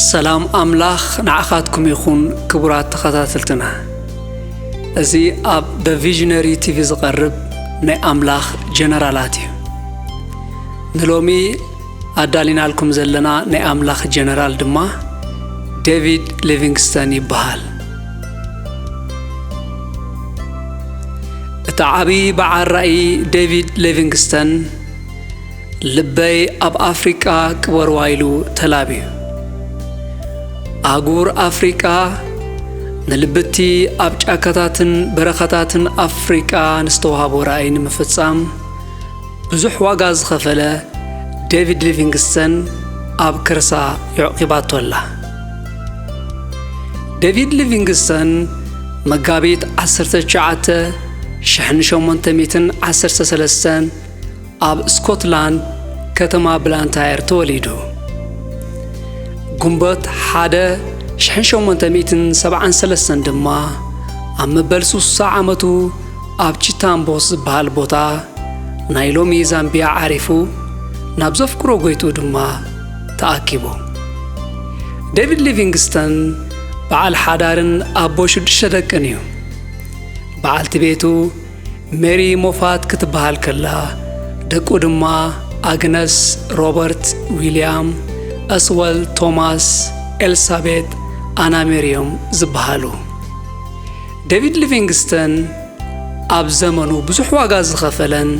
ሰላም ኣምላኽ ንዓኻትኩም ይኹን ክቡራት ተኸታተልትና። እዚ ኣብ The Visionary ቲቪ ዝቐርብ ናይ ኣምላኽ ጀነራላት እዩ። ንሎሚ ኣዳሊናልኩም ዘለና ናይ ኣምላኽ ጀነራል ድማ ዴቪድ ሊቪንግስተን ይበሃል። እቲ ዓቢ በዓል ራእይ ዴቪድ ሊቪንግስተን ልበይ ኣብ ኣፍሪቃ ቅበርዋ ኢሉ ተላብዩ። ኣህጉር ኣፍሪቃ ንልብቲ ኣብ ጫካታትን በረኻታትን ኣፍሪቃ ንዝተዋህቦ ራእይ ንምፍጻም ብዙሕ ዋጋ ዝኸፈለ ዴቪድ ሊቪንግስተን ኣብ ከርሳ የዕቂባቶ ኣላ። ዴቪድ ሊቪንግስተን መጋቢት ዓሰርተ ትሽዓተ ሽሕን ሸሞንተ ሚእትን ዓሰርተ ሰለስተን ኣብ ስኮትላንድ ከተማ ብላንታየር ተወሊዱ። ግንቦት ሓደ ሽሕን ሸሞንተ ሚእትን ሰብዓን ሰለስተን ድማ ኣብ መበል ሱሳ ዓመቱ ኣብ ቺታምቦስ ዝበሃል ቦታ ናይ ሎሚ ዛምቢያ ዓሪፉ ናብ ዘፍቅሮ ጎይትኡ ድማ ተኣኪቡ። ዴቪድ ሊቪንግስተን በዓል ሓዳርን ኣቦ ሽዱሽተ ደቅን እዩ። በዓልቲ ቤቱ ሜሪ ሞፋት ክትበሃል ከላ፣ ደቁ ድማ ኣግነስ፣ ሮበርት፣ ዊልያም፣ ኣስወል፣ ቶማስ፣ ኤልሳቤጥ፣ ኣና ሜሪ እዮም ዝበሃሉ። ዴቪድ ሊቪንግስተን ኣብ ዘመኑ ብዙሕ ዋጋ ዝኸፈለን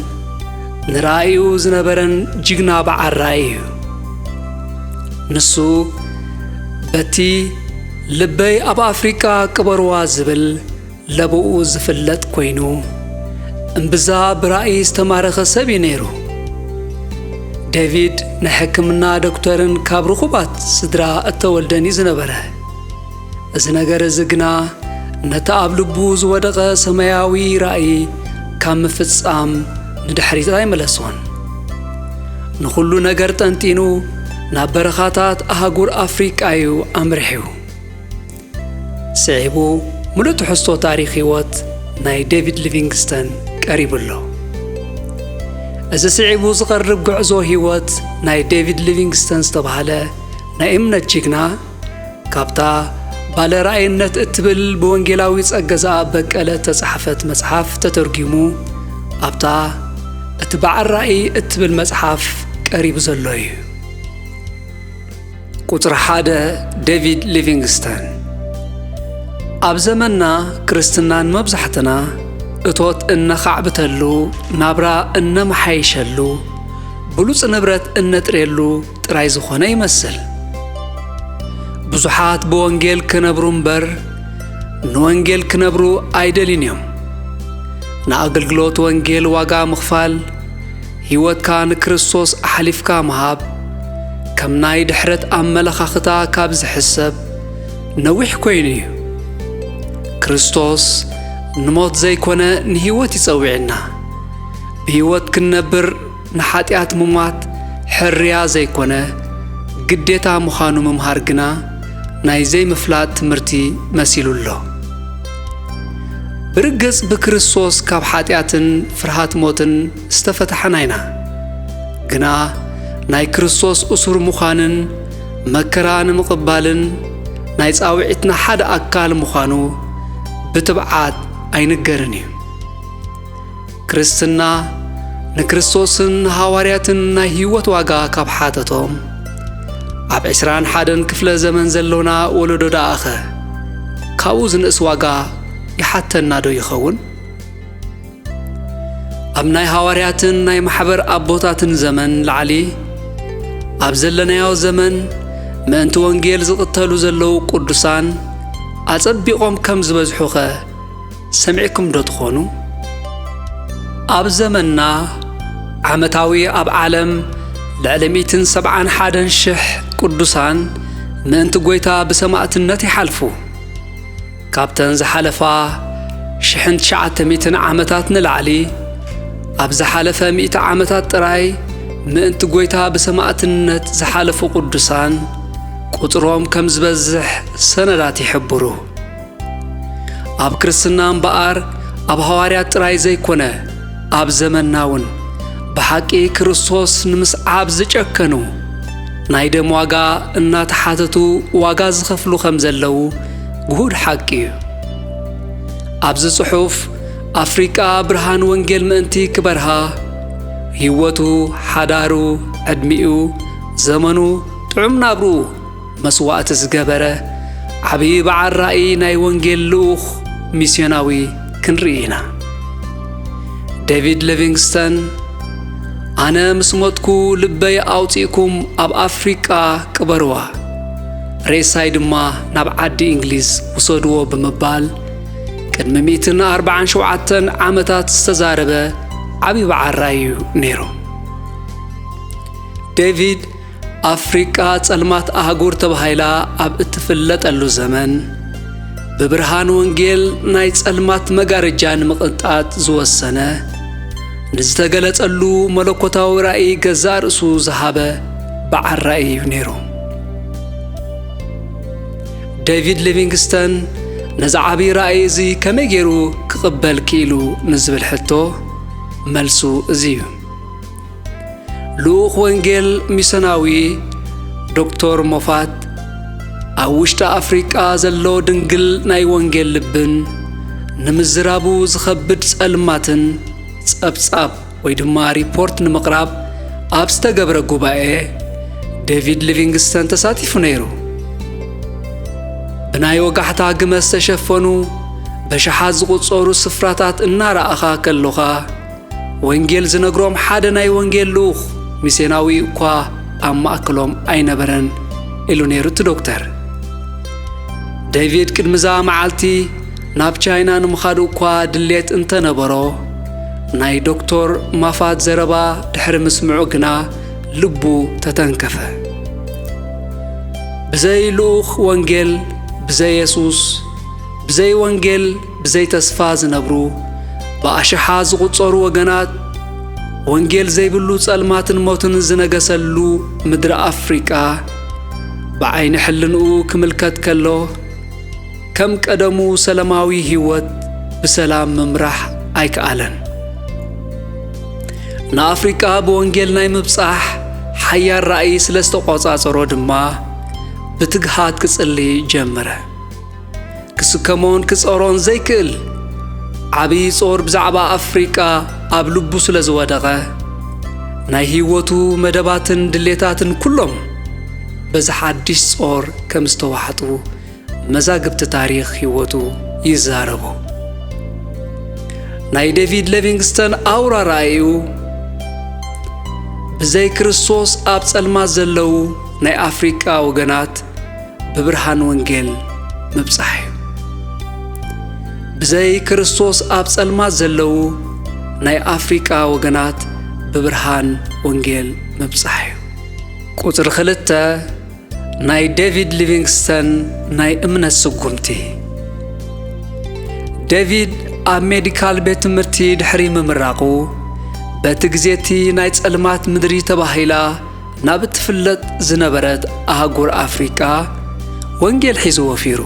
ንራእዩ ዝነበረን ጅግና በዓል ራእይ እዩ። ንሱ በቲ ልበይ ኣብ ኣፍሪቃ ቅበርዋ ዝብል ለበኡ ዝፍለጥ ኮይኑ፣ እምብዛ ብራእይ ዝተማረኸ ሰብ እዩ ነይሩ። ዴቪድ ናይ ሕክምና ዶክተርን ካብ ርኹባት ስድራ እተወልደን እዩ ዝነበረ። እዚ ነገር እዚ ግና ነቲ ኣብ ልቡ ዝወደቐ ሰማያዊ ራእይ ካብ ምፍጻም ንድሕሪት ኣይመለሶን። ንኹሉ ነገር ጠንጢኑ ናብ በረኻታት ኣህጉር ኣፍሪቃ እዩ ኣምሪሑ። ስዒቡ ምሉእ ትሕዝቶ ታሪኽ ህይወት ናይ ዴቪድ ሊቪንግስተን ቀሪቡ ኣሎ። እዚ ስዒቡ ዝቐርብ ጉዕዞ ህይወት ናይ ዴቪድ ሊቪንግስተን ዝተባህለ ናይ እምነት ጅግና፣ ካብታ ባለ ራእይነት እትብል ብወንጌላዊ ጸገዝኣብ በቀለ እተጻሕፈት መጽሓፍ ተተርጒሙ፣ ኣብታ እቲ በዓል ራእይ እትብል መጽሓፍ ቀሪቡ ዘሎ እዩ። ቁጽሪ ሓደ፣ ዴቪድ ሊቪንግስተን። ኣብ ዘመንና ክርስትና ንመብዛሕትና እቶት እነኻዕብተሉ፣ ናብራ እነመሓይሸሉ፣ ብሉጽ ንብረት እነጥርየሉ ጥራይ ዝኾነ ይመስል። ብዙሓት ብወንጌል ክነብሩ እምበር ንወንጌል ክነብሩ ኣይደልዩን እዮም። ንኣገልግሎት ወንጌል ዋጋ ምኽፋል፣ ህይወትካ ንክርስቶስ ኣሕሊፍካ ምሃብ፣ ከም ናይ ድሕረት ኣመለኻኽታ ካብ ዝሕሰብ ነዊሕ ኮይኑ እዩ። ክርስቶስ ንሞት ዘይኮነ ንህይወት እዩ ጸዊዕና። ብህይወት ክንነብር ንሓጢኣት ምሟት ሕርያ ዘይኮነ ግዴታ ምዃኑ ምምሃር ግና ናይ ዘይምፍላጥ ትምህርቲ መሲሉ ኣሎ። ብርግጽ ብክርስቶስ ካብ ሓጢኣትን ፍርሃት ሞትን ዝተፈታሕና ኢና። ግና ናይ ክርስቶስ እሱር ምዃንን መከራ ንምቕባልን ናይ ጻውዒትና ሓደ ኣካል ምዃኑ ብትብዓት ኣይንገርን እዩ። ክርስትና ንክርስቶስን ንሃዋርያትን ናይ ህይወት ዋጋ ካብ ሓተቶም፣ ኣብ ዕስራን ሓደን ክፍለ ዘመን ዘሎና ወለዶ ደኣኸ ካብኡ ዝንእስ ዋጋ ይሓተና ዶ ይኸውን? ኣብ ናይ ሃዋርያትን ናይ ማሕበር ኣቦታትን ዘመን ላዕሊ፣ ኣብ ዘለናዮ ዘመን ምእንቲ ወንጌል ዝቕተሉ ዘለዉ ቅዱሳን ኣጸቢቖም ከም ዝበዝሑኸ ሰሚዕኩም ዶ ትኾኑ? ኣብ ዘመንና ዓመታዊ ኣብ ዓለም ልዕሊ ሚእትን ሰብዓን ሓደን ሽሕ ቅዱሳን ምእንቲ ጐይታ ብሰማእትነት ይሓልፉ። ካብተን ዝሓለፋ ሽሕን ትሽዓተ ሚእትን ዓመታት ንላዕሊ፣ ኣብ ዝሓለፈ ሚእቲ ዓመታት ጥራይ ምእንቲ ጐይታ ብሰማእትነት ዝሓለፉ ቅዱሳን ቁጽሮም ከም ዝበዝሕ ሰነዳት ይሕብሩ። ኣብ ክርስትና እምበኣር፣ ኣብ ሃዋርያት ጥራይ ዘይኮነ፣ ኣብ ዘመንና እውን ብሓቂ ክርስቶስ ንምስዓብ ዝጨከኑ ናይ ደም ዋጋ እናተሓተቱ ዋጋ ዝኸፍሉ ከም ዘለዉ ግሁድ ሓቂ እዩ። ኣብዚ ጽሑፍ፣ ኣፍሪቃ ብርሃን ወንጌል ምእንቲ ክበርሃ፣ ህይወቱ፣ ሓዳሩ፣ ዕድሚኡ፣ ዘመኑ፣ ጥዑም ናብርኡ መስዋእቲ ዝገበረ ዓብዪ በዓል ራእይ ናይ ወንጌል ልኡኽ ሚስዮናዊ ክንርኢ ኢና። ዴቪድ ሊቪንግስተን፣ ኣነ ምስ ሞትኩ ልበይ ኣውጺእኩም ኣብ ኣፍሪቃ ቅበርዋ፣ ሬሳይ ድማ ናብ ዓዲ እንግሊዝ ውሰድዎ ብምባል ቅድሚ ሚእትን ኣርባዓን ሸውዓተን ዓመታት ዝተዛረበ ዓብዪ በዓል ራእይ እዩ ነይሩ። ዴቪድ ኣፍሪቃ ጸልማት ኣህጉር ተባሂላ ኣብ እትፍለጠሉ ዘመን፣ ብብርሃን ወንጌል ናይ ጸልማት መጋረጃ ንምቕንጣጥ ዝወሰነ፣ ንዝተገለጸሉ መለኮታዊ ራእይ ገዛእ ርእሱ ዝሃበ በዓል ራእይ እዩ ነይሩ። ዴቪድ ሊቪንግስተን ነዚ ዓብዪ ራእይ እዚ ከመይ ገይሩ ክቕበል ክኢሉ ንዝብል ሕቶ፣ መልሱ እዚ እዩ። ልኡኽ ወንጌል ሚስዮናዊ ዶክተር ሞፋት፣ ኣብ ውሽጢ ኣፍሪቃ ዘሎ ድንግል ናይ ወንጌል ልብን ንምዝራቡ ዝኸብድ ጸልማትን ጸብጻብ ወይ ድማ ሪፖርት ንምቕራብ ኣብ ዝተገብረ ጉባኤ፣ ዴቪድ ሊቪንግስተን ተሳቲፉ ነይሩ። ብናይ ወጋሕታ ግመ ዝተሸፈኑ በሽሓት ዝቑጸሩ ስፍራታት እናረኣኻ ከሎኻ፣ ወንጌል ዝነግሮም ሓደ ናይ ወንጌል ልኡኽ ሚስዮናዊ እኳ ኣብ ማእከሎም ኣይነበረን ኢሉ ነይሩ እቲ ዶክተር። ዴቪድ ቅድሚዛ መዓልቲ ናብ ቻይና ንምኻድ እኳ ድሌት እንተነበሮ፣ ናይ ዶክተር ማፋት ዘረባ ድሕሪ ምስምዑ ግና ልቡ ተተንከፈ። ብዘይ ልኡኽ ወንጌል፣ ብዘይ የሱስ፣ ብዘይ ወንጌል፣ ብዘይ ተስፋ ዝነብሩ ብኣሽሓ ዝቑጸሩ ወገናት፣ ወንጌል ዘይብሉ ጸልማትን ሞትን ዝነገሰሉ ምድሪ ኣፍሪቃ ብዓይኒ ሕልንኡ ክምልከት ከሎ፣ ከም ቀደሙ ሰላማዊ ህይወት ብሰላም ምምራሕ ኣይከኣለን። ንኣፍሪቃ ብወንጌል ናይ ምብጻሕ ሓያል ራእይ ስለ ዝተቖጻጸሮ ድማ፣ ብትግሃት ክጽሊ ጀመረ። ክስከሞን ክጸሮን ዘይክእል ዓብዪ ጾር ብዛዕባ ኣፍሪቃ ኣብ ልቡ ስለ ዝወደቐ፣ ናይ ህይወቱ መደባትን ድሌታትን ኩሎም በዚ ሓድሽ ጾር ከም ዝተዋሕጡ መዛግብቲ ታሪኽ ህይወቱ ይዛረቡ። ናይ ዴቪድ ሊቪንግስተን ኣውራ ራእዩ፣ ብዘይ ክርስቶስ ኣብ ጸልማት ዘለዉ ናይ ኣፍሪቃ ወገናት ብብርሃን ወንጌል ምብጻሕ እዩ። ብዘይ ክርስቶስ ኣብ ጸልማት ዘለዉ ናይ ኣፍሪቃ ወገናት ብብርሃን ወንጌል ምብጻሕ እዩ። ቁጽሪ ክልተ፣ ናይ ዴቪድ ሊቪንግስተን ናይ እምነት ስጉምቲ። ዴቪድ ኣብ ሜዲካል ቤት ትምህርቲ ድሕሪ ምምራቑ፣ በቲ ግዜ እቲ ናይ ጸልማት ምድሪ ተባሂላ ናብ እትፍለጥ ዝነበረት ኣህጉር ኣፍሪቃ ወንጌል ሒዙ ወፊሩ።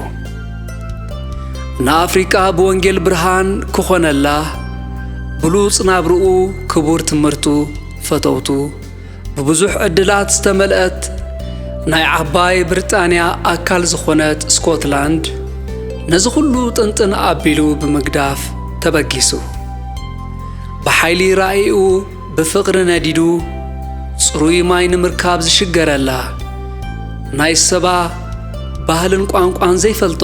ንኣፍሪቃ ብወንጌል ብርሃን ክኾነላ፣ ብሉጽ ናብርኡ፣ ክቡር ትምህርቱ፣ ፈተውቱ፣ ብብዙሕ ዕድላት ዝተመልአት ናይ ዓባይ ብሪጣንያ ኣካል ዝኾነት ስኮትላንድ፣ ነዚ ኩሉ ጥንጥን ኣቢሉ ብምግዳፍ ተበጊሱ። ብሓይሊ ራእይኡ ብፍቕሪ ነዲዱ፣ ጽሩይ ማይ ንምርካብ ዝሽገረላ፣ ናይ ሰባ ባህልን ቋንቋን ዘይፈልጦ፣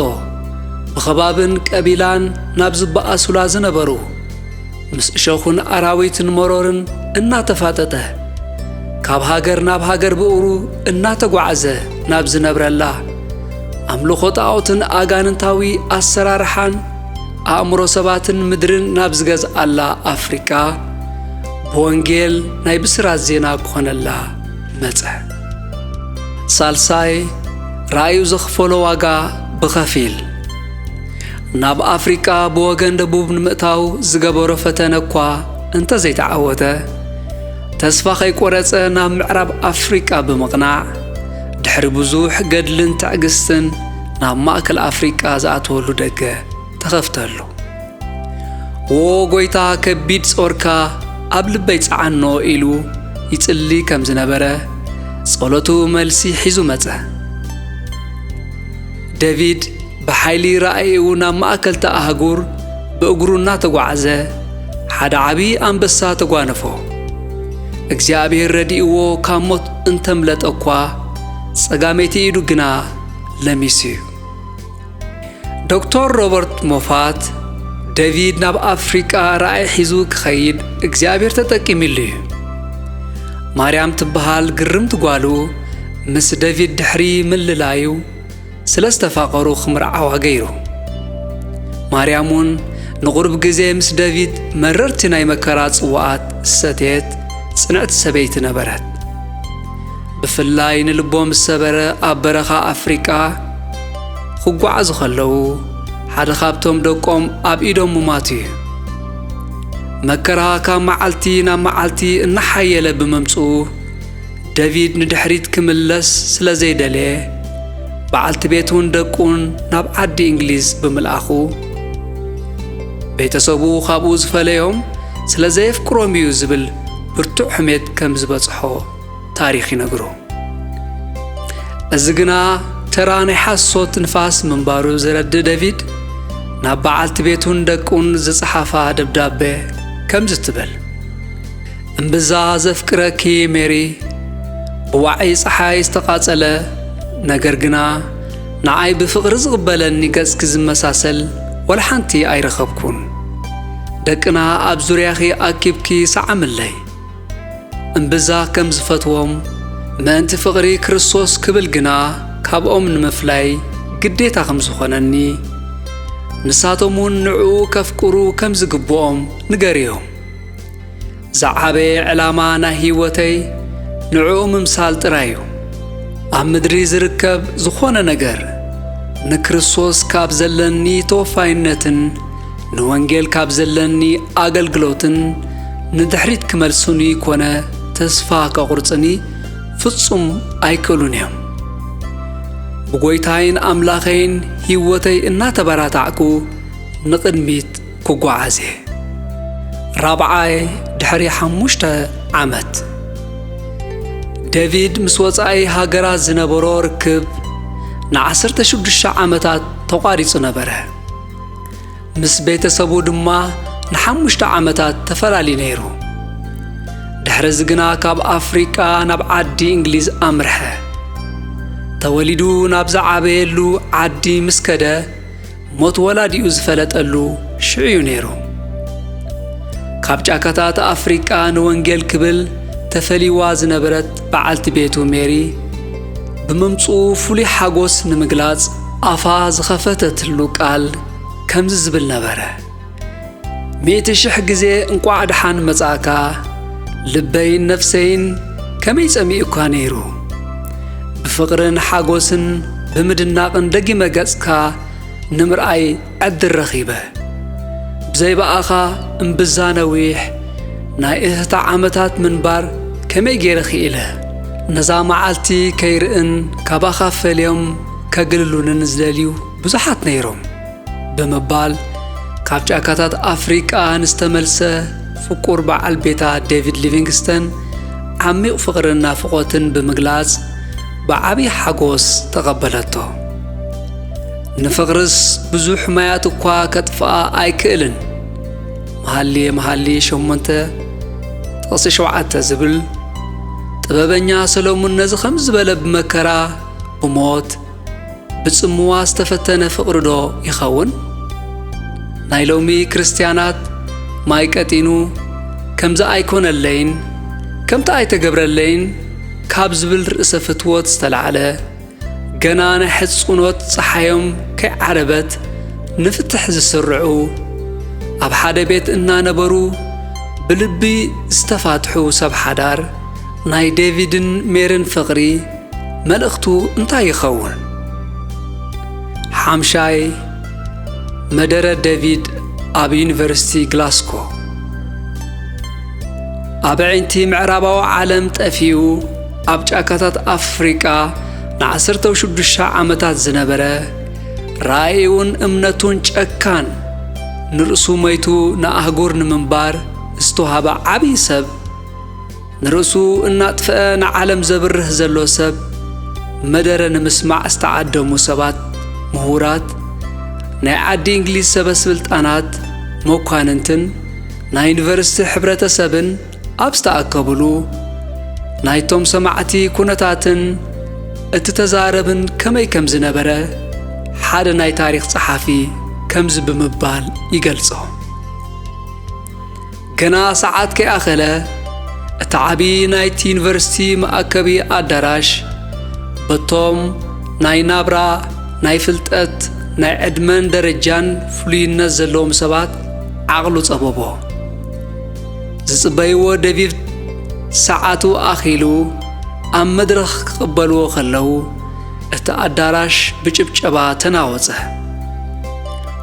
ብኸባብን ቀቢላን ናብ ዝበኣሱላ ዝነበሩ፣ ምስ እሾኹን ኣራዊትን መሮርን እናተፋጠጠ፣ ካብ ሃገር ናብ ሃገር ብእግሩ እናተጓዕዘ ናብ ዝነብረላ፣ ኣምልኾ ጣኦትን ኣጋንንታዊ ኣሰራርሓን ኣእምሮ ሰባትን ምድርን ናብ ዝገዝኣላ ኣፍሪቃ፣ ብወንጌል ናይ ብስራት ዜና ክኾነላ መጸ። ሳልሳይ፣ ራእዩ ዘኽፈሎ ዋጋ ብኸፊል። ናብ ኣፍሪቃ ብወገን ደቡብ ንምእታው ዝገበሮ ፈተነ እኳ እንተዘይተዓወተ፣ ተስፋ ከይቆረጸ ናብ ምዕራብ ኣፍሪቃ ብምቕናዕ፣ ድሕሪ ብዙሕ ገድልን ትዕግስትን ናብ ማእከል ኣፍሪቃ ዝኣተወሉ ደገ ተኸፍተሉ። "ዎ ጎይታ፣ ከቢድ ጾርካ ኣብ ልበይ ጸዓኖ" ኢሉ ይጽሊ ከም ዝነበረ፣ ጸሎቱ መልሲ ሒዙ መጸ። ደቪድ ብሓይሊ ራእይኡ ናብ ማእከልቲ ኣህጉር ብእግሩ እናተጓዕዘ፣ ሓደ ዓቢ ኣንበሳ ተጓነፎ። እግዚኣብሔር ረዲእዎ ካብ ሞት እንተምለጠ እኳ፣ ጸጋመይቲ ኢዱ ግና ለሚሱ እዩ። ዶክተር ሮበርት ሞፋት፣ ደቪድ ናብ ኣፍሪቃ ራእይ ሒዙ ክኸይድ እግዚኣብሔር ተጠቂምሉ እዩ። ማርያም ትበሃል ግርምቲ ጓሉ ምስ ደቪድ ድሕሪ ምልላዩ፣ ስለ ዝተፋቐሩ ክምርዓዋ ገይሩ። ማርያም እውን ንቑሩብ ግዜ ምስ ደቪድ መረርቲ ናይ መከራ ጽዋኣት ዝሰተየት ጽንዕቲ ሰበይቲ ነበረት። ብፍላይ ንልቦም ዝሰበረ ኣብ በረኻ ኣፍሪቃ ክጓዓዙ ከለዉ፣ ሓደ ካብቶም ደቆም ኣብ ኢዶም ምማቱ እዩ። መከራ ካብ መዓልቲ ናብ መዓልቲ እናሓየለ ብምምጽኡ፣ ደቪድ ንድሕሪት ክምለስ ስለ ዘይደለየ፣ በዓልቲ ቤቱን ደቁን ናብ ዓዲ እንግሊዝ ብምልኣኹ፣ ቤተሰቡ ካብኡ ዝፈለዮም ስለ ዘየፍቅሮም እዩ ዝብል ብርቱዕ ሕሜት ከም ዝበጽሖ ታሪኽ ይነግሩ። እዚ ግና ተራ ናይ ሓሶት ንፋስ ምንባሩ ዝረድእ ደቪድ፣ ናብ በዓልቲ ቤቱን ደቁን ዝጸሓፋ ደብዳበ ከምዚ ትብል፣ እምብዛ ዘፍቅረኪ ሜሪ፣ ብዋዒ ጸሓይ ዝተቓጸለ፣ ነገር ግና ንዓይ ብፍቕሪ ዝቕበለኒ ገጽኪ ዝመሳሰል ወላ ሓንቲ ኣይረኸብኩን። ደቅና ኣብ ዙርያኺ ኣኪብኪ ሰዓምለይ። እምብዛ ከም ዝፈትዎም፣ ምእንቲ ፍቕሪ ክርስቶስ ክብል ግና ካብኦም ንምፍላይ ግዴታ ከም ዝኾነኒ፣ ንሳቶም እውን ንዕኡ ከፍቅሩ ከም ዝግብኦም ንገርዮም። ዝዓበየ ዕላማ ናይ ህይወተይ ንዕኡ ምምሳል ጥራይ እዩ። ኣብ ምድሪ ዝርከብ ዝኾነ ነገር ንክርስቶስ ካብ ዘለኒ ተወፋይነትን ንወንጌል ካብ ዘለኒ ኣገልግሎትን ንድሕሪት ክመልሱኒ ኮነ ተስፋ ከቑርጽኒ ፍጹም ኣይክእሉን እዮም። ብጎይታይን ኣምላኸይን ህይወተይ እናተበራታዕኩ ንቕድሚት ክጓዓዝ እየ። ራብዓይ፣ ድሕሪ ሓሙሽተ ዓመት፣ ደቪድ ምስ ወጻኢ ሃገራት ዝነበሮ ርክብ ንዓሰርተ ሽዱሽተ ዓመታት ተቋሪጹ ነበረ። ምስ ቤተሰቡ ድማ ንሓሙሽተ ዓመታት ተፈላልዩ ነይሩ። ድሕሪ እዚ ግና ካብ ኣፍሪቃ ናብ ዓዲ እንግሊዝ ኣምርሐ። ተወሊዱ ናብ ዝዓበየሉ ዓዲ ምስ ከደ፣ ሞት ወላዲኡ ዝፈለጠሉ ሽዑ እዩ ነይሩ። ካብ ጫካታት ኣፍሪቃ ንወንጌል ክብል ተፈልይዋ ዝነበረት በዓልቲ ቤቱ ሜሪ፣ ብምምጽኡ ፍሉይ ሓጎስ ንምግላጽ ኣፋ ዝኸፈተትሉ ቃል ከምዚ ዝብል ነበረ፣ "ሚእቲ ሽሕ ግዜ እንቋዕ ደሓን መጻእካ፣ ልበይን ነፍሰይን ከመይ ጸሚኡካ ነይሩ። ብፍቕርን ሓጎስን ብምድናቕን ደጊመ ገጽካ ንምርኣይ ዕድል ረኺበ። ብዘይ ብኣኻ እምብዛ ነዊሕ ናይ እህታ ዓመታት ምንባር ከመይ ገይረ ክኢለ? ነዛ መዓልቲ ከይርእን ካባኻ ፈልዮም ከግልሉንን ዝደልዩ ብዙሓት ነይሮም" ብምባል ካብ ጫካታት ኣፍሪቃ ንዝተመልሰ ፍቁር በዓል ቤታ ዴቪድ ሊቪንግስተን ዓሚቕ ፍቕርን ናፍቖትን ብምግላጽ ብዓቢ ሓጎስ ተቐበለቶ። "ንፍቕርስ ብዙሕ ማያት እኳ ከጥፍኣ ኣይክእልን" መሃልየ መሃልየ ሸሞንተ ጥቕሲ ሸውዓተ ዝብል ጥበበኛ ሰሎሙን ነዚ ከም ዝበለ ብመከራ፣ ብሞት፣ ብጽምዋ ዝተፈተነ ፍቕሪ ዶ ይኸውን? ናይ ሎሚ ክርስትያናት ማይ ቀጢኑ፣ "ከምዚ ኣይኮነለይን፣ ከምቲ ኣይተገብረለይን" ካብ ዝብል ርእሰ ፍትወት ዝተላዕለ፣ ገና ናይ ሕጽኖት ጸሓዮም ከይዓረበት ንፍትሕ ዝስርዑ፣ ኣብ ሓደ ቤት እናነበሩ ብልቢ ዝተፋትሑ ሰብ ሓዳር፣ ናይ ዴቪድን ሜርን ፍቕሪ መልእኽቱ እንታይ ይኸውን? ሓምሻይ፣ መደረ ዴቪድ ኣብ ዩኒቨርሲቲ ግላስኮ። ኣብ ኣዒንቲ ምዕራባዊ ዓለም ጠፊኡ ኣብ ጫካታት ኣፍሪቃ ንዓሰርተ ሽዱሽተ ዓመታት ዝነበረ፣ ራእዩን እምነቱን ጨካን፣ ንርእሱ መይቱ ንኣህጉር ንምንባር ዝተዋህበ ዓብዪ ሰብ፣ ንርእሱ እናጥፍአ ንዓለም ዘብርህ ዘሎ ሰብ መደረ ንምስማዕ ዝተዓደሙ ሰባት፣ ምሁራት፣ ናይ ዓዲ እንግሊዝ ሰበ ስልጣናት፣ መኳንንትን ናይ ዩኒቨርሲቲ ሕብረተሰብን ኣብ ዝተኣከብሉ፣ ናይቶም ሰማዕቲ ኩነታትን እቲ ተዛረብን ከመይ ከም ዝነበረ ሓደ ናይ ታሪኽ ጸሓፊ ከምዚ ብምባል ይገልጾ። ገና ሰዓት ከይኣኸለ፣ እቲ ዓቢ ናይቲ ዩኒቨርሲቲ መኣከቢ ኣዳራሽ በቶም ናይ ናብራ፣ ናይ ፍልጠት፣ ናይ ዕድመን ደረጃን ፍሉይነት ዘለዎም ሰባት ዓቕሉ ጸበቦ። ዝጽበይዎ ደቪድ ሰዓቱ ኣኺሉ ኣብ መድረኽ ክቕበልዎ ከለዉ፣ እቲ ኣዳራሽ ብጭብጨባ ተናወጸ።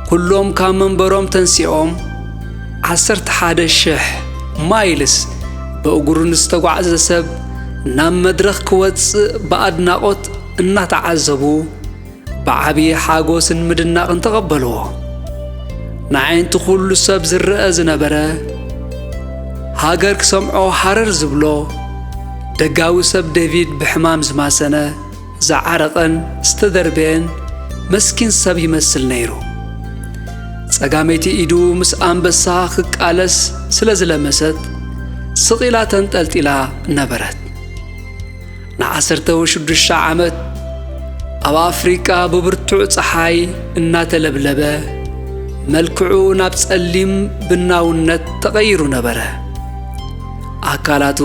ኩሎም ካብ መንበሮም ተንሲኦም፣ ዓሰርተ ሓደ ሽሕ ማይልስ ብእግሩ ንዝተጓዕዘ ሰብ ናብ መድረኽ ክወጽእ ብኣድናቖት እናተዓዘቡ፣ ብዓቢ ሓጎስን ምድናቕን ተቐበልዎ። ንኣዒንቲ ኩሉ ሰብ ዝረኣ ዝነበረ፣ ሃገር ክሰምዖ ሃረር ዝብሎ፣ ደጋዊ ሰብ ደቪድ ብሕማም ዝማሰነ፣ ዝዓረቐን ዝተደርበየን መስኪን ሰብ ይመስል ነይሩ። ጸጋመይቲ ኢዱ ምስ ኣንበሳ ክቃለስ ስለ ዝለመሰት፣ ስቕ ኢላ ተንጠልጢላ ነበረት። ንዓሰርተ ሽዱሽተ ዓመት ኣብ ኣፍሪቃ ብብርቱዕ ጸሓይ እናተለብለበ፣ መልክዑ ናብ ጸሊም ብናውነት ተቐይሩ ነበረ። ኣካላቱ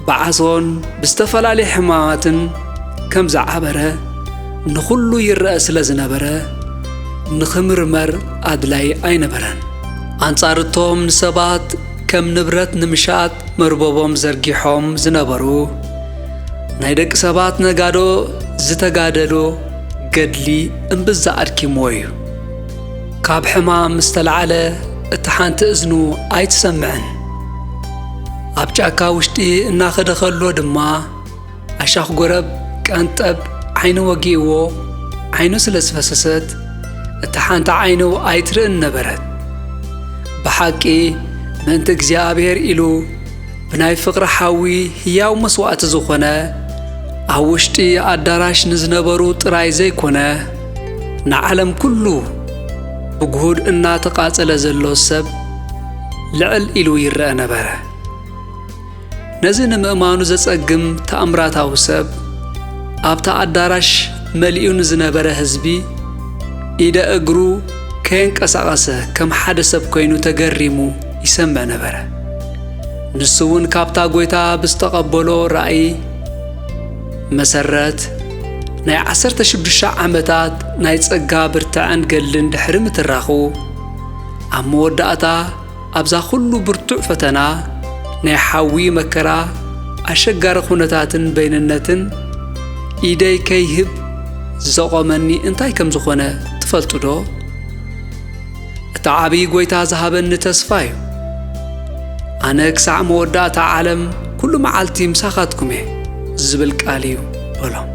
ብዓሶን ብዝተፈላለየ ሕማማትን ከም ዝዓበረ ንኹሉ ይረአ ስለ ዝነበረ፣ ንኽምርመር ኣድላይ ኣይነበረን። ኣንጻር እቶም ንሰባት ከም ንብረት ንምሻጥ መርበቦም ዘርጊሖም ዝነበሩ ናይ ደቂ ሰባት ነጋዶ ዝተጋደሎ ገድሊ እምብዛ ኣድኪምዎ እዩ። ካብ ሕማም ዝተላዕለ እቲ ሓንቲ እዝኑ ኣይትሰምዕን። ኣብ ጫካ ውሽጢ እናኸደ ከሎ ድማ ኣሻኽ ጎረብ ቀንጠብ ዓይኑ ወጊእዎ፣ ዓይኑ ስለ ዝፈሰሰት፣ እታ ሓንቲ ዓይኑ ኣይትርእን ነበረት። ብሓቂ፣ ምእንቲ እግዚኣብሔር ኢሉ ብናይ ፍቕሪ ሓዊ ህያው መስዋእቲ ዝኾነ፣ ኣብ ውሽጢ ኣዳራሽ ንዝነበሩ ጥራይ ዘይኮነ፣ ንዓለም ኩሉ ብግሁድ እናተቓጸለ ዘሎ ሰብ ልዕል ኢሉ ይረአ ነበረ። ነዚ ንምእማኑ ዘጸግም ተኣምራታዊ ሰብ፣ ኣብታ ኣዳራሽ መሊኡ ንዝነበረ ህዝቢ፣ ኢደ እግሩ ከየንቀሳቐሰ ከም ሓደ ሰብ ኮይኑ ተገሪሙ ይሰምዕ ነበረ። ንሱ እውን ካብታ ጐይታ ብዝተቐበሎ ራእይ መሰረት፣ ናይ ዓሰርተ ሽዱሽተ ዓመታት ናይ ጸጋ ብርትዐን ገድልን ድሕሪ ምትራኹ፣ ኣብ መወዳእታ ኣብዛ ኩሉ ብርቱዕ ፈተና፣ ናይ ሓዊ መከራ፣ ኣሸጋሪ ኩነታትን በይንነትን ኢደይ ከይህብ ዘቖመኒ እንታይ ከም ዝኾነ ትፈልጡ ዶ? እቲ ዓብዪ ጐይታ ዝሃበኒ ተስፋ እዩ። ኣነ ክሳዕ መወዳእታ ዓለም ኩሉ መዓልቲ ምሳኻትኩም እየ ዝብል ቃል እዩ በሎም።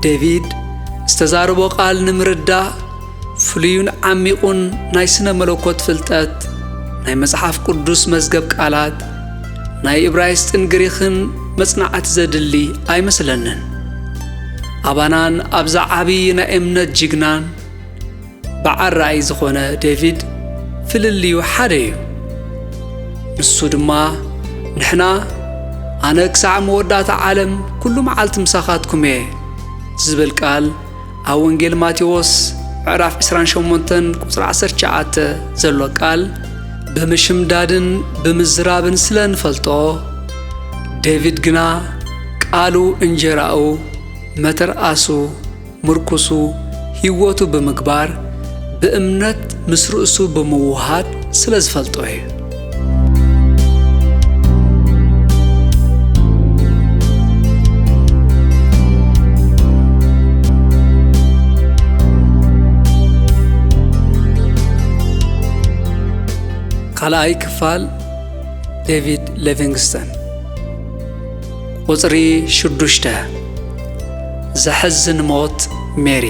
ዴቪድ ዝተዛረቦ ቃል ንምርዳእ ፍሉይን ዓሚቑን ናይ ስነ መለኮት ፍልጠት፣ ናይ መጽሓፍ ቅዱስ መዝገብ ቃላት፣ ናይ እብራይስጥን ግሪኽን መጽናዕቲ ዘድሊ ኣይመስለንን። ኣባናን ኣብዛ ዓቢ ናይ እምነት ጅግናን በዓል ራእይ ዝኾነ ዴቪድ ፍልልዩ ሓደ እዩ። ንሱ ድማ ንሕና ኣነ ክሳዕ መወዳእታ ዓለም ኩሉ መዓልቲ ምሳኻትኩም እየ ዝብል ቃል ኣብ ወንጌል ማቴዎስ ምዕራፍ ዕስራን ሸሞንተን ቁጽሪ ዓሰርተ ትሽዓተ ዘሎ ቃል ብምሽምዳድን ብምዝራብን ስለ ንፈልጦ፣ ዴቪድ ግና ቃሉ እንጀራኡ፣ መተርኣሱ፣ ምርኩሱ፣ ህይወቱ ብምግባር ብእምነት ምስ ርእሱ ብምውሃድ ስለ ዝፈልጦ እዩ። ካልኣይ ክፋል ዴቪድ ሊቪንግስተን። ቁጽሪ ሽዱሽተ፣ ዘሕዝን ሞት ሜሪ።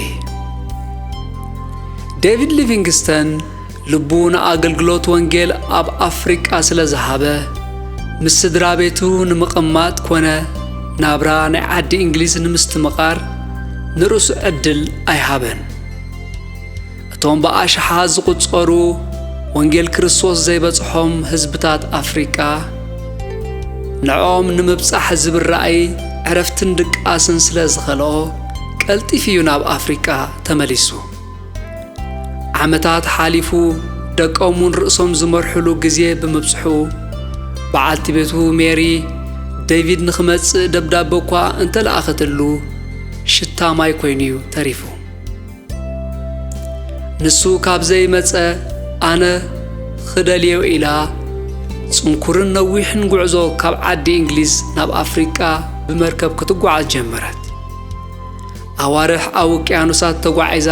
ዴቪድ ሊቪንግስተን ልቡ ንኣገልግሎት ወንጌል ኣብ ኣፍሪቃ ስለ ዝሃበ፣ ምስ ስድራ ቤቱ ንምቕማጥ ኮነ ናብራ ናይ ዓዲ እንግሊዝ ንምስትምቓር ንርእሱ ዕድል ኣይሃበን። እቶም ብኣሽሓት ዝቑጸሩ ወንጌል ክርስቶስ ዘይበጽሖም ህዝብታት ኣፍሪቃ፣ ንዕኦም ንምብጻሕ ዝብል ራእይ ዕረፍትን ድቃስን ስለ ዝኸልኦ፣ ቀልጢፉ እዩ ናብ ኣፍሪቃ ተመሊሱ። ዓመታት ሓሊፉ፣ ደቆም እውን ርእሶም ዝመርሕሉ ግዜ ብምብጽሑ፣ በዓልቲ ቤቱ ሜሪ፣ ዴቪድ ንኽመጽእ ደብዳበ እኳ እንተለኣኸትሉ፣ ሽታ ማይ ኮይኑ እዩ ተሪፉ። ንሱ ካብ ዘይመጸ፣ ኣነ ኽደልዮ ኢላ፣ ጽንኩርን ነዊሕን ጉዕዞ ካብ ዓዲ እንግሊዝ ናብ ኣፍሪቃ ብመርከብ ክትጓዓዝ ጀመረት። ኣዋርሕ ኣብ ውቅያኖሳት ተጓዒዛ፣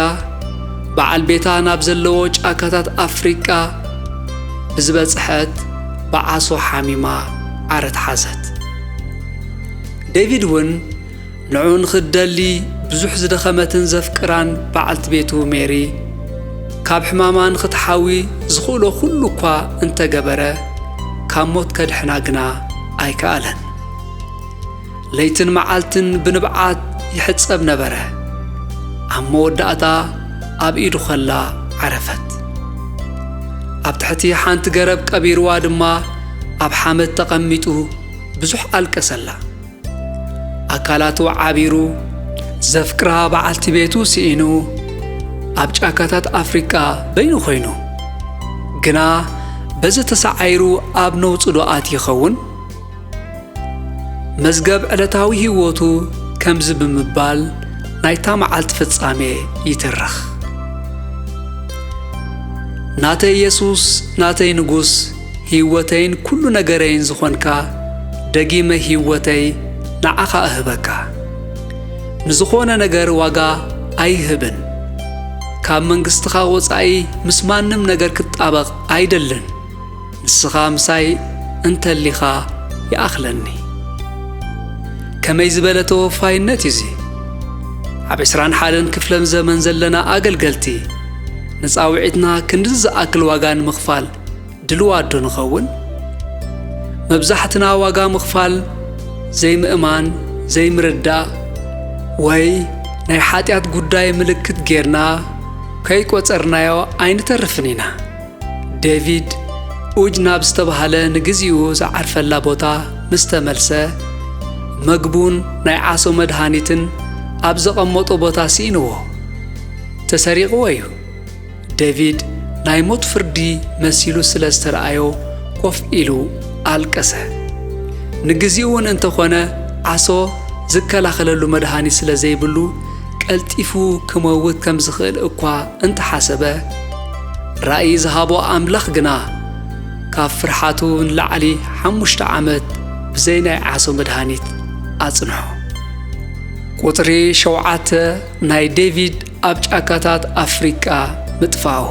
በዓል ቤታ ናብ ዘለዎ ጫካታት ኣፍሪቃ ብዝበጽሐት፣ ብዓሶ ሓሚማ ዓረት ሓዘት። ዴቪድ እውን ንዑ ንኽትደሊ ብዙሕ ዝደኸመትን ዘፍቅራን በዓልቲ ቤቱ ሜሪ፣ ካብ ሕማማ ንኽትሓዊ ዝኽእሎ ኩሉ እኳ እንተገበረ፣ ካብ ሞት ከድሕና ግና ኣይከኣለን። ለይትን መዓልትን ብንብዓት ይሕጸብ ነበረ። ኣብ መወዳእታ ኣብ ኢዱ ኸላ ዓረፈት። ኣብ ትሕቲ ሓንቲ ገረብ ቀቢርዋ ድማ፣ ኣብ ሓመድ ተቐሚጡ ብዙሕ ኣልቀሰላ። ኣካላቱ ዓቢሩ፣ ዘፍቅራ በዓልቲ ቤቱ ስኢኑ፣ ኣብ ጫካታት ኣፍሪቃ በይኑ ኾይኑ። ግና በዚ ተሳዓይሩ ኣብ ነውጽ ዶ ኣትዩ ይኸውን? መዝገብ ዕለታዊ ህይወቱ ከምዚ ብምባል ናይታ መዓልቲ ፍጻሜ ይትርኽ። ናተይ የሱስ፣ ናተይ ንጉስ፣ ህይወተይን ኩሉ ነገረይን ዝኾንካ፣ ደጊመ ህይወተይ ንዓኻ እህበካ። ንዝኾነ ነገር ዋጋ ኣይህብን። ካብ መንግስትኻ ወጻኢ ምስ ማንም ነገር ክጣበቕ ኣይደልን። ንስኻ ምሳይ እንተሊኻ ይኣኽለኒ። ከመይ ዝበለ ተወፋይነት እዩ እዚ! ኣብ ዕስራን ሓደን ክፍለ ዘመን ዘለና ኣገልገልቲ፣ ንጻውዒትና ክንድዚ ዝኣክል ዋጋ ንምኽፋል ድልዋት ዶ ንኸውን? መብዛሕትና ዋጋ ምኽፋል ዘይምእማን፣ ዘይምርዳእ፣ ወይ ናይ ሓጢኣት ጉዳይ ምልክት ጌርና ከይቆጸርናዮ ኣይንተርፍን ኢና። ዴቪድ ኡጅ ናብ ዝተባህለ ንግዚኡ ዝዓርፈላ ቦታ ምስ ተመልሰ፣ መግቡን ናይ ዓሶ መድሃኒትን ኣብ ዘቐመጦ ቦታ ስኢንዎ። ተሰሪቕዎ እዩ። ዴቪድ ናይ ሞት ፍርዲ መሲሉ ስለ ዝተረኣዮ ኮፍ ኢሉ ኣልቀሰ። ንግዚኡ እውን እንተኾነ ዓሶ ዝከላኸለሉ መድሃኒት ስለ ዘይብሉ ቀልጢፉ ክመውት ከም ዝኽእል እኳ እንተሓሰበ፣ ራእይ ዝሃቦ ኣምላኽ ግና ካብ ፍርሓቱ ንላዕሊ ሓሙሽተ ዓመት ብዘይ ናይ ዓሶ መድሃኒት ኣጽንሖ። ቁጽሪ ሸውዓተ ናይ ዴቪድ ኣብ ጫካታት ኣፍሪቃ ምጥፋኡ።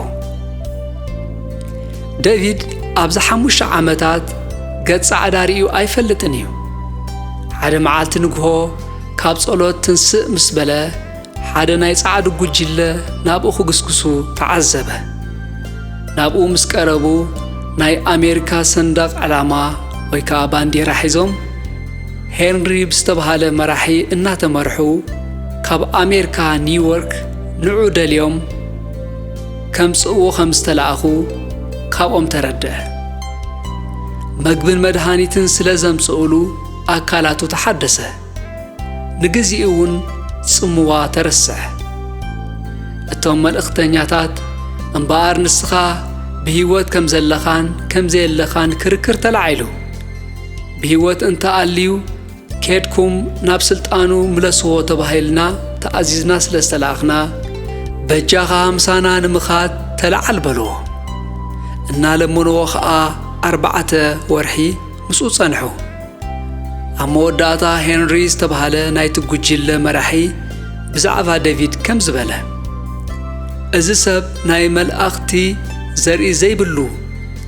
ዴቪድ ኣብዚ ሓሙሽተ ዓመታት ገጽ ጻዕዳ ርእዩ ኣይፈልጥን እዩ። ሓደ መዓልቲ ንግሆ ካብ ጸሎት ትንስእ ምስ በለ፣ ሓደ ናይ ጻዕዱ ጉጅለ ናብኡ ክግስግሱ ተዓዘበ። ናብኡ ምስ ቀረቡ፣ ናይ ኣሜሪካ ሰንደቕ ዕላማ ወይ ከኣ ባንዴራ ሒዞም፣ ሄንሪ ብዝተባህለ መራሒ እናተመርሑ፣ ካብ ኣሜሪካ ኒውዮርክ ንዑ ደልዮም ከምጽእዎ ከም ዝተላእኹ ካብኦም ተረድአ። መግብን መድሃኒትን ስለ ዘምጽኡሉ ኣካላቱ ተሓደሰ። ንግዚኡ እውን ጽምዋ ተረስዐ። እቶም መልእኽተኛታት፣ እምበኣር ንስኻ ብህይወት ከም ዘለኻን ከም ዘየለኻን ክርክር ተላዒሉ። ብህይወት እንተ ኣልዩ፣ ኬድኩም ናብ ስልጣኑ ምለስዎ ተባሂልና ተኣዚዝና ስለ ዝተላእኽና፣ በጃኻ ምሳና ንምኻድ ተለዓል በልዎ። እናለመንዎ ኸኣ ኣርባዕተ ወርሒ ምስኡ ጸንሑ። ኣብ መወዳእታ ሄንሪ ዝተባህለ ናይቲ ጉጅለ መራሒ ብዛዕባ ዴቪድ ከምዚ በለ፣ እዚ ሰብ ናይ መላእኽቲ ዘርኢ ዘይብሉ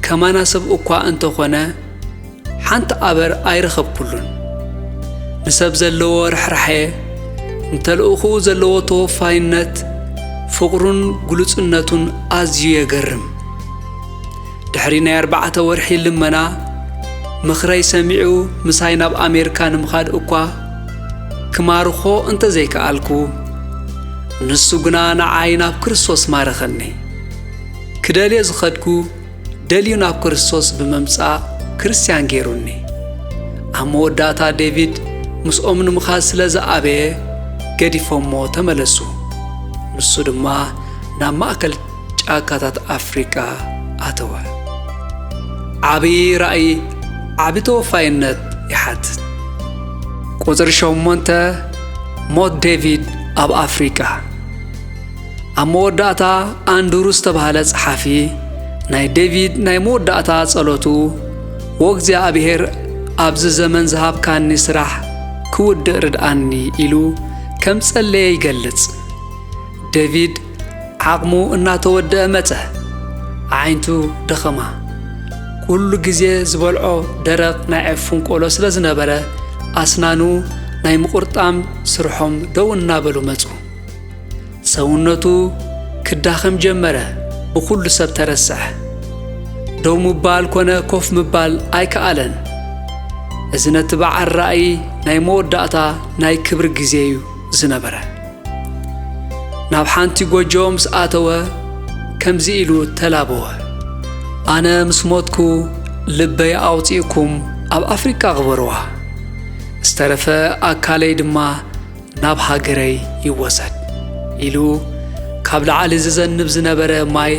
ከማና ሰብ እኳ እንተኾነ፣ ሓንቲ ኣበር ኣይረኸብኩሉን። ንሰብ ዘለዎ ርሕራሐ፣ ንተልእኾኡ ዘለዎ ተወፋይነት፣ ፍቕሩን ግሉጽነቱን ኣዝዩ የገርም። ድሕሪ ናይ ኣርባዕተ ወርሒ ልመና፣ ምኽረይ ሰሚዑ ምሳይ ናብ ኣሜሪካ ንምኻድ እኳ ክማርኾ እንተ ዘይከኣልኩ፣ ንሱ ግና ንዓይ ናብ ክርስቶስ ማረኸኒ። ክደልዮ ዝኸድኩ ደልዩ ናብ ክርስቶስ ብምምጻእ ክርስትያን ገይሩኒ። ኣብ መወዳእታ ዴቪድ ምስኦም ንምኻድ ስለ ዝኣበየ ገዲፎሞ ተመለሱ። ንሱ ድማ ናብ ማእከል ጫካታት ኣፍሪቃ ኣተወ። ዓብዪ ራእይ ዓቢ ተወፋይነት ይሓትት። ቁጽሪ ሸሞንተ፣ ሞት ዴቪድ ኣብ ኣፍሪቃ። ኣብ መወዳእታ ኣንድሩ ዝተባህለ ጸሓፊ ናይ ዴቪድ ናይ መወዳእታ ጸሎቱ፣ "ወእግዚኣብሔር ኣብዚ ዘመን ዝሃብካኒ ስራሕ ክውድእ ርድኣኒ" ኢሉ ከም ጸለየ ይገልጽ። ዴቪድ ዓቕሙ እናተወደአ መጸ። ኣዒንቱ ደኸማ። ኩሉ ግዜ ዝበልዖ ደረቕ ናይ ዒፍ ፍንቆሎ ስለ ዝነበረ፣ ኣስናኑ ናይ ምቑርጣም ስርሖም ደው እናበሉ መጹ። ሰውነቱ ክዳኸም ጀመረ፣ ብኹሉ ሰብ ተረስዐ። ደው ምባል ኮነ ኮፍ ምባል ኣይከኣለን። እዚ ነቲ በዓል ራእይ ናይ መወዳእታ ናይ ክብሪ ግዜ እዩ ዝነበረ። ናብ ሓንቲ ጎጆ ምስ ኣተወ፣ ከምዚ ኢሉ ተላበወ፣ "ኣነ ምስ ሞትኩ፣ ልበይ ኣውጺእኩም ኣብ ኣፍሪቃ ቅበርዋ፣ ዝተረፈ ኣካለይ ድማ ናብ ሃገረይ ይወሰድ" ኢሉ፣ ካብ ላዕሊ ዝዘንብ ዝነበረ ማይ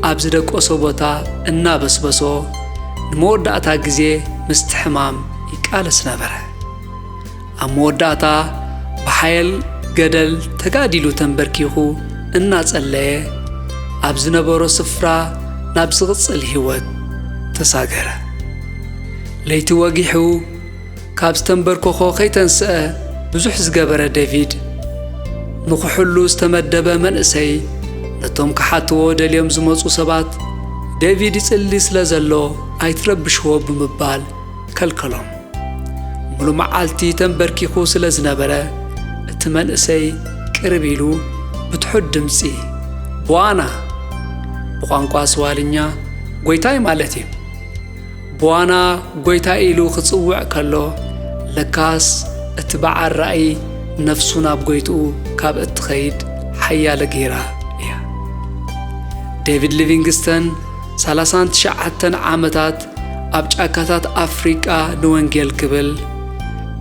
ኣብ ዝደቀሶ ቦታ እናበስበሶ፣ ንመወዳእታ ግዜ ምስቲ ሕማም ይቃለስ ነበረ። ኣብ መወዳእታ፣ ብሓየል ገደል ተጋዲሉ ተንበርኪኹ እናጸለየ፣ ኣብ ዝነበሮ ስፍራ ናብ ዝቕጽል ህይወት ተሳገረ። ለይቲ ወጊሑ፣ ካብ ዝተንበርኮኾ ከይተንስአ ብዙሕ ዝገበረ ዴቪድ፣ ንኽሕሉ ዝተመደበ መንእሰይ፣ ነቶም ክሓትዎ ደልዮም ዝመጹ ሰባት፣ "ዴቪድ ይጽሊ ስለ ዘሎ ኣይትረብሽዎ" ብምባል ከልከሎም። ሙሉ መዓልቲ ተንበርኪኹ ስለ ዝነበረ፣ እቲ መንእሰይ ቅርብ ኢሉ ብትሑት ድምጺ፣ "ቦዋና!" ብቋንቋ ስዋልኛ "ጎይታይ" ማለት እዩ። ቦዋና ጎይታ ኢሉ ክጽውዕ ከሎ፣ ለካስ እቲ በዓል ራእይ ነፍሱ ናብ ጎይትኡ ካብ እትኸይድ ሓያለ ገይራ እያ። ዴቪድ ሊቪንግስተን ሰላሳን ትሽዓተን ዓመታት ኣብ ጫካታት ኣፍሪቃ ንወንጌል ክብል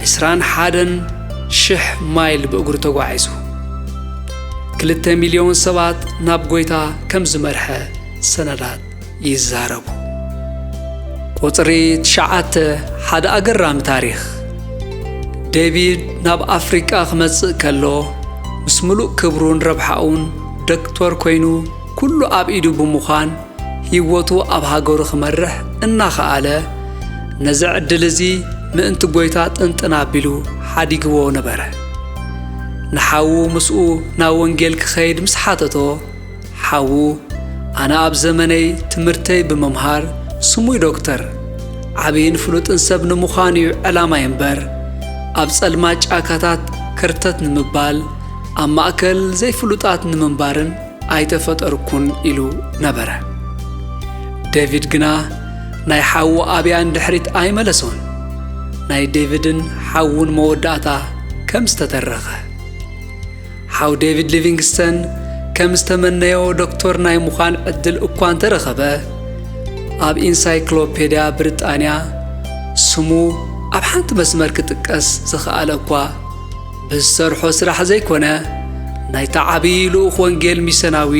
ዕስራን ሓደን ሽሕ ማይል ብእግሩ ተጓዒዙ። ክልተ ሚልዮን ሰባት ናብ ጎይታ ከም ዝመርሐ ሰነዳት ይዛረቡ። ቁጽሪ ትሽዓተ፣ ሓደ ኣገራሚ ታሪኽ። ዴቪድ ናብ ኣፍሪቃ ክመጽእ ከሎ፣ ምስ ምሉእ ክብሩን ረብሓኡን ዶክተር ኮይኑ፣ ኩሉ ኣብ ኢዱ ብምዃን፣ ህይወቱ ኣብ ሃገሩ ክመርሕ እናኸኣለ፣ ነዚ ዕድል እዚ ምእንቲ ጐይታ ጥንጥን ኣቢሉ ሓዲግዎ ነበረ። ንሓዉ ምስኡ ናብ ወንጌል ክኸይድ ምስ ሓተቶ፣ ሓዉ፣ "ኣነ ኣብ ዘመነይ ትምህርተይ ብምምሃር ስሙይ ዶክተር፣ ዓብይን ፍሉጥን ሰብ ንምዃን እዩ ዕላማይ እምበር፣ ኣብ ጸልማት ጫካታት ከርተት ንምባል፣ ኣብ ማእከል ዘይፍሉጣት ንምንባርን ኣይተፈጠርኩን" ኢሉ ነበረ። ዴቪድ ግና ናይ ሓዉ ኣብያ ንድሕሪት ኣይመለሶን። ናይ ዴቪድን ሓዉን መወዳእታ ከም ዝተተረኸ። ሓው ዴቪድ ሊቪንግስተን ከም ዝተመነዮ ዶክተር ናይ ምዃን ዕድል እኳ እንተረኸበ፣ ኣብ ኢንሳይክሎፔድያ ብሪጣንያ ስሙ ኣብ ሓንቲ መስመር ክጥቀስ ዝኸኣለ እኳ ብዝሰርሖ ስራሕ ዘይኮነ፣ ናይታ ዓብዪ ልኡኽ ወንጌል ሚስዮናዊ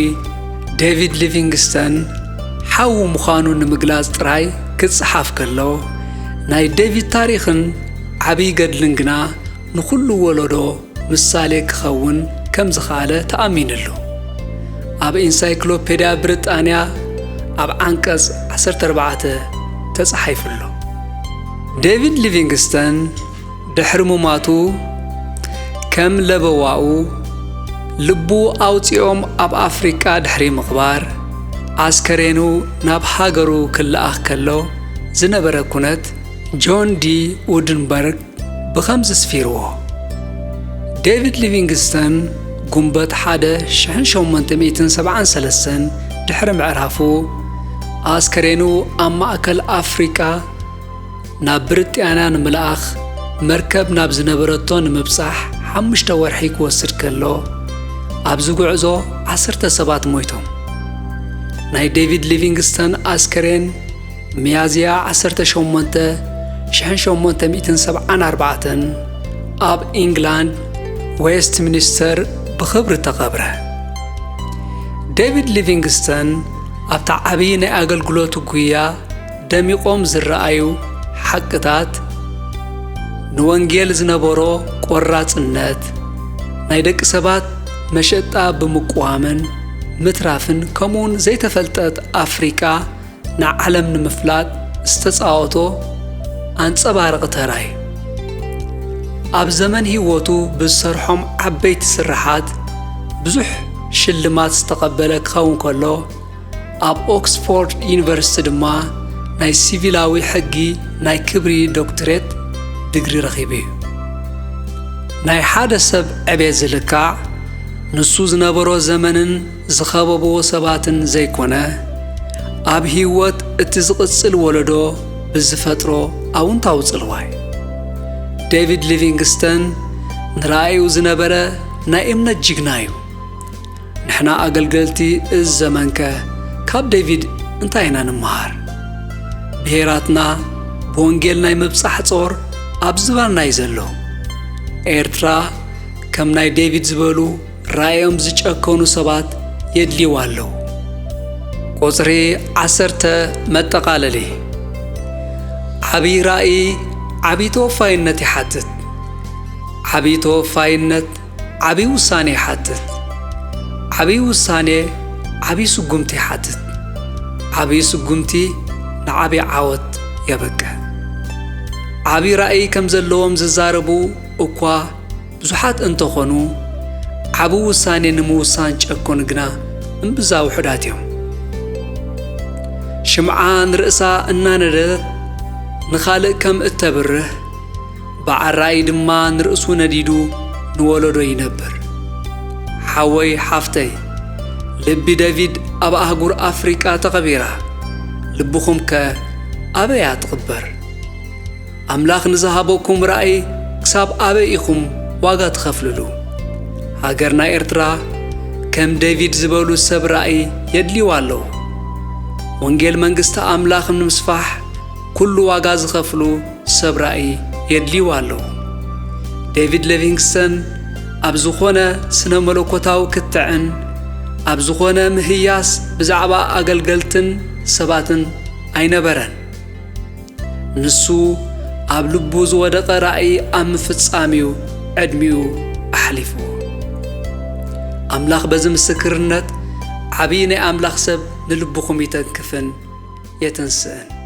ዴቪድ ሊቪንግስተን ሓዉ ምዃኑ ንምግላጽ ጥራይ ክጸሓፍ ከሎ፣ ናይ ዴቪድ ታሪኽን ዓብዪ ገድልን ግና ንኹሉ ወለዶ ምሳሌ ክኸውን ከም ዝኸኣለ ተኣሚኑሉ። ኣብ ኢንሳይክሎፔድያ ብሪጣንያ ኣብ ዓንቀጽ ዓሰርተ ኣርባዕተ ተጻሒፉ ኣሎ። ዴቪድ ሊቪንግስተን ድሕሪ ምማቱ፣ ከም ለበዋኡ ልቡ ኣውጺኦም ኣብ ኣፍሪቃ ድሕሪ ምቕባር፣ ኣስከሬኑ ናብ ሃገሩ ክለኣኽ ከሎ ዝነበረ ኩነት ጆን ዲ ውድንበርግ ብኸምዚ ስፊርዎ፣ ዴቪድ ሊቪንግስተን ጉንበት ሓደ ሽሕን ሸሞንተ ሚእትን ሰብዓን ሰለስተን ድሕሪ ምዕራፉ፣ ኣስከሬኑ ኣብ ማእከል ኣፍሪቃ ናብ ብሪጣንያ ንምልኣኽ መርከብ ናብ ዝነበረቶ ንምብጻሕ ሓሙሽተ ወርሒ ክወስድ ከሎ፣ ኣብዚ ጉዕዞ ዓሰርተ ሰባት ሞይቶም። ናይ ዴቪድ ሊቪንግስተን ኣስከሬን ሚያዝያ ዓሰርተ ሸሞንተ ሽሕን ሸሞንተ ሚእትን ሰብዓን ኣርባዕተን ኣብ ኢንግላንድ ዌስትሚኒስተር ብኽብሪ ተቐብረ። ዴቪድ ሊቪንግስተን ኣብታ ዓብዪ ናይ ኣገልግሎቱ ጉያ ደሚቖም ዝረኣዩ ሓቅታት፣ ንወንጌል ዝነበሮ ቆራጽነት፣ ናይ ደቂ ሰባት መሸጣ ብምቅዋምን ምትራፍን፣ ከምኡውን ዘይተፈልጠት ኣፍሪቃ ንዓለም ንምፍላጥ ዝተጻወቶ ኣንጸባራቒ ተራ እዩ። ኣብ ዘመን ህይወቱ ብዝሰርሖም ዓበይቲ ስርሓት ብዙሕ ሽልማት ዝተቐበለ ክኸውን ከሎ፣ ኣብ ኦክስፎርድ ዩኒቨርሲቲ ድማ ናይ ሲቪላዊ ሕጊ ናይ ክብሪ ዶክትሬት ዲግሪ ረኺቡ እዩ። ናይ ሓደ ሰብ ዕቤት ዝልካዕ ንሱ ዝነበሮ ዘመንን ዝኸበብዎ ሰባትን ዘይኮነ፣ ኣብ ህይወት እቲ ዝቕጽል ወለዶ ብዝፈጥሮ ኣውንታዊ ጽልዋ እዩ። ዴቪድ ሊቪንግስተን ንራእዩ ዝነበረ ናይ እምነት ጅግና እዩ። ንሕና ኣገልገልቲ እዚ ዘመንከ ካብ ዴቪድ እንታይ ኢና ንምሃር? ብሄራትና ብወንጌል ናይ ምብጻሕ ጾር ኣብ ዝባንና እዩ ዘሎ። ኤርትራ ከም ናይ ዴቪድ ዝበሉ ራእዮም ዝጨከኑ ሰባት የድልይዋ ኣለዉ። ቁጽሪ ዓሰርተ መጠቓለሊ። ዓብዪ ራእይ ዓብዪ ተወፋይነት ይሓትት። ዓብዪ ተወፋይነት ዓብዪ ውሳኔ ይሓትት። ዓብዪ ውሳኔ ዓብዪ ስጉምቲ ይሓትት። ዓብዪ ስጉምቲ ንዓብዪ ዓወት የበቅዕ። ዓብዪ ራእይ ከም ዘለዎም ዝዛረቡ እኳ ብዙሓት እንተኾኑ፣ ዓቢ ውሳኔ ንምውሳን ጨኮኑ ግና እምብዛ ውሑዳት እዮም። ሽምዓ ንርእሳ እናነደደት ንኻልእ ከም እተብርህ፣ በዓል ራእይ ድማ ንርእሱ ነዲዱ ንወለዶ ይነብር። ሓወይ ሓፍተይ፣ ልቢ ደቪድ ኣብ ኣህጉር ኣፍሪቃ ተቐቢራ፣ ልብኹምከ ኣበይ እያ ትቕበር? ኣምላኽ ንዝሃበኩም ራእይ ክሳብ ኣበይ ኢኹም ዋጋ ትኸፍልሉ? ሃገርና ኤርትራ ከም ደቪድ ዝበሉ ሰብ ራእይ የድልይዋ ኣለዉ። ወንጌል መንግስቲ ኣምላኽ ንምስፋሕ ኩሉ ዋጋ ዝኸፍሉ ሰብ ራእይ የድልይዋ ኣለዉ። ደቪድ ሊቪንግስተን ኣብ ዝኾነ ስነ መለኮታዊ ክትዕን ኣብ ዝኾነ ምህያስ ብዛዕባ ኣገልገልትን ሰባትን ኣይነበረን። ንሱ ኣብ ልቡ ዝወደቐ ራእይ ኣብ ምፍጻም እዩ ዕድሚኡ ኣሕሊፉ። ኣምላኽ በዚ ምስክርነት ዓብዪ ናይ ኣምላኽ ሰብ ንልብኹም ይተንክፍን የትንስእን።